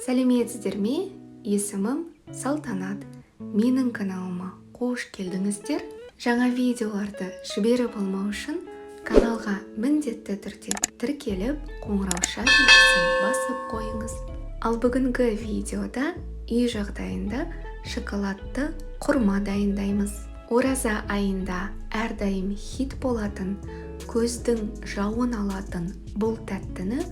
Сәлеметсіздер ме? Есімім Салтанат. Менің каналыма қош келдіңіздер. Жаңа видеоларды жіберіп алмау үшін каналға міндетті түрде тіркеліп, қоңырауша белгісін басып қойыңыз. Ал бүгінгі видеода үй жағдайында шоколадты құрма дайындаймыз. Ораза айында әрдайым хит болатын, көздің жауын алатын бұл тәттіні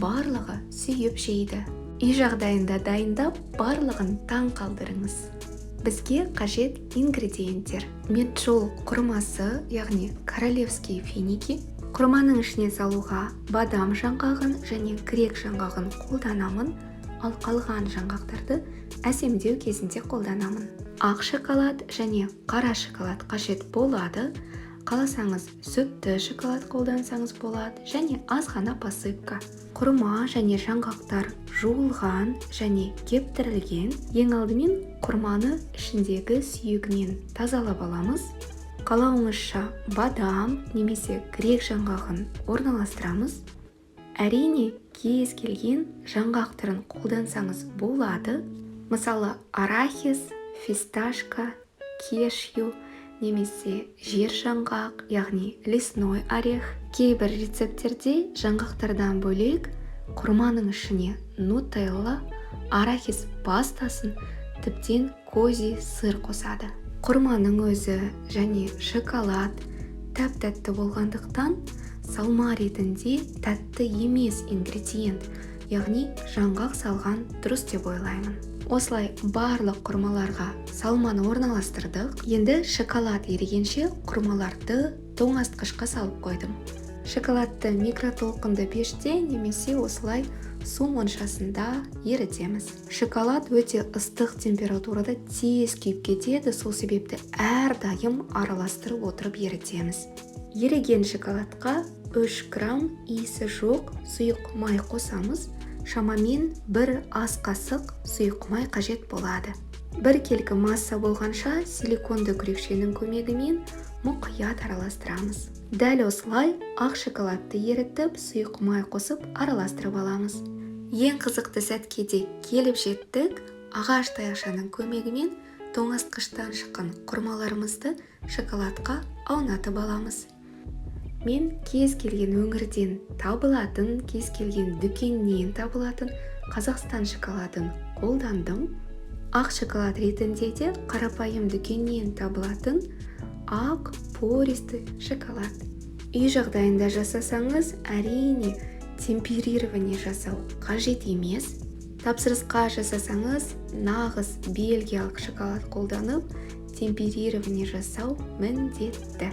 барлығы сүйіп жейді. Үй жағдайында дайындап, барлығын таң қалдырыңыз. Бізге қажет ингредиенттер: меджул құрмасы, яғни королевские финики. Құрманың ішіне салуға бадам жаңғағын және грек жаңғағын қолданамын, ал қалған жаңғақтарды әсемдеу кезінде қолданамын. Ақ шоколад және қара шоколад қажет болады. Қаласаңыз, сүтті шоколад қолдансаңыз болады және аз ғана посыпка. Құрма және жаңғақтар жуылған және кептірілген. Ең алдымен құрманы ішіндегі сүйегінен тазалап аламыз. Қалауыңызша бадам немесе грек жаңғағын орналастырамыз. Әрине, кез келген жаңғақ түрін қолдансаңыз болады. Мысалы, арахис, фисташка, кешью немесе жер жаңғақ, яғни лесной орех. Кейбір рецепттерде жаңғақтардан бөлек құрманың ішіне нутелла, арахис пастасын, тіптен козий сыр қосады. Құрманың өзі және шоколад тәп-тәтті болғандықтан, салма ретінде тәтті емес ингредиент, яғни жаңғақ салған дұрыс деп ойлаймын. Осылай барлық құрмаларға салманы орналастырдық. Енді шоколад ерігенше құрмаларды тоңазытқышқа салып қойдым. Шоколадты микротолқынды пеште немесе осылай су моншасында ерітеміз. Шоколад өте ыстық температурада тез күйіп кетеді, сол себепті әрдайым араластырып отырып ерітеміз. Еріген шоколадқа 3 грамм иісі жоқ сұйық май қосамыз. Шамамен 1 ас қасық сұйық май қажет болады. Біркелкі масса болғанша силиконды күрекшенің көмегімен мұқият араластырамыз. Дәл осылай ақ шоколадты ерітіп, сұйық май қосып араластырып аламыз. Ең қызықты сәтке де келіп жеттік. Ағаш таяқшаның көмегімен тоңазытқыштан шыққан құрмаларымызды шоколадқа аунатып аламыз. Мен кез келген өңірден табылатын, кез келген дүкеннен табылатын Қазақстан шоколадын қолдандым. Ақ шоколад ретінде де қарапайым дүкеннен табылатын ақ пористый шоколад. Үй жағдайында жасасаңыз, әрине, темперирование жасау қажет емес. Тапсырысқа жасасаңыз, нағыз бельгиялық шоколад қолданып, темперирование жасау міндетті.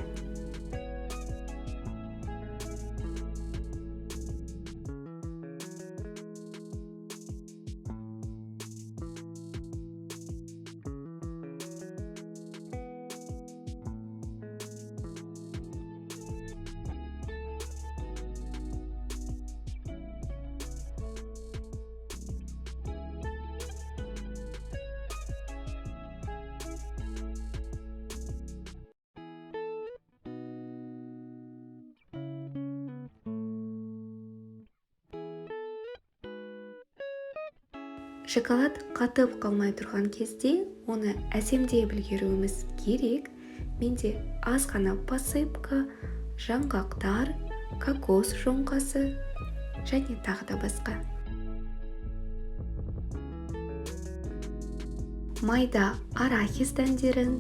Шоколад қатып қалмай тұрған кезде оны әсемдеп үлгеруіміз керек. Менде аз ғана посыпка, жаңғақтар, кокос жоңғасы және тағы да басқа. Майда арахис дәндерін,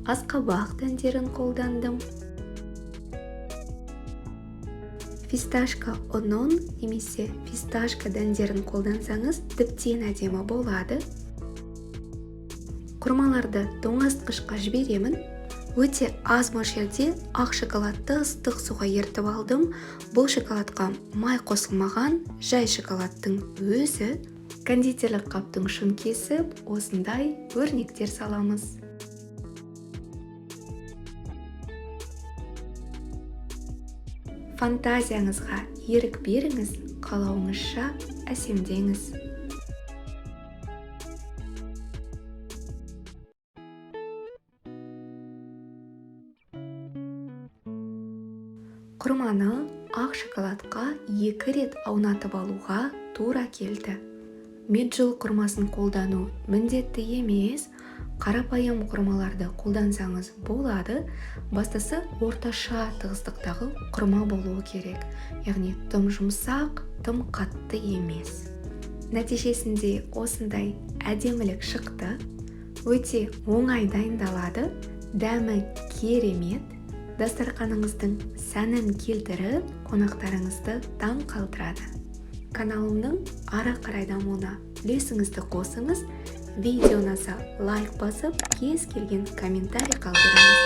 асқабақ дәндерін қолдандым. Фисташка ұнын немесе фисташка дәндерін қолдансаңыз, тіптен әдемі болады. Құрмаларды тоңазытқышқа жіберемін. Өте аз мөлшерде ақ шоколадты ыстық суға ерітіп алдым. Бұл шоколадқа май қосылмаған, жай шоколадтың өзі. Кондитерлік қаптың ұшын кесіп, осындай өрнектер саламыз. Фантазияңызға ерік беріңіз, қалауыңызша әсемдеңіз. Құрманы ақ шоколадқа 2 рет аунатып алуға тура келді. Меджул құрмасын қолдану міндетті емес, қарапайым құрмаларды қолдансаңыз болады. Бастысы, орташа тығыздықтағы құрма болуы керек, яғни тым жұмсақ, тым қатты емес. Нәтижесінде осындай әдемілік шықты. Өте оңай дайындалады, дәмі керемет, дастарқаныңыздың сәнін келтіріп, қонақтарыңызды таң қалдырады. Каналымның ары қарай дамуына үлесіңізді қосыңыз. Видео ұнаса, лайк басып, кез келген комментарий қалдырыңыз,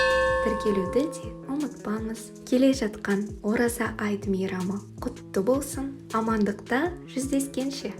тіркелуді де ұмытпаңыз. Келе жатқан Ораза айт мейрамы құтты болсын! Амандықта жүздескенше!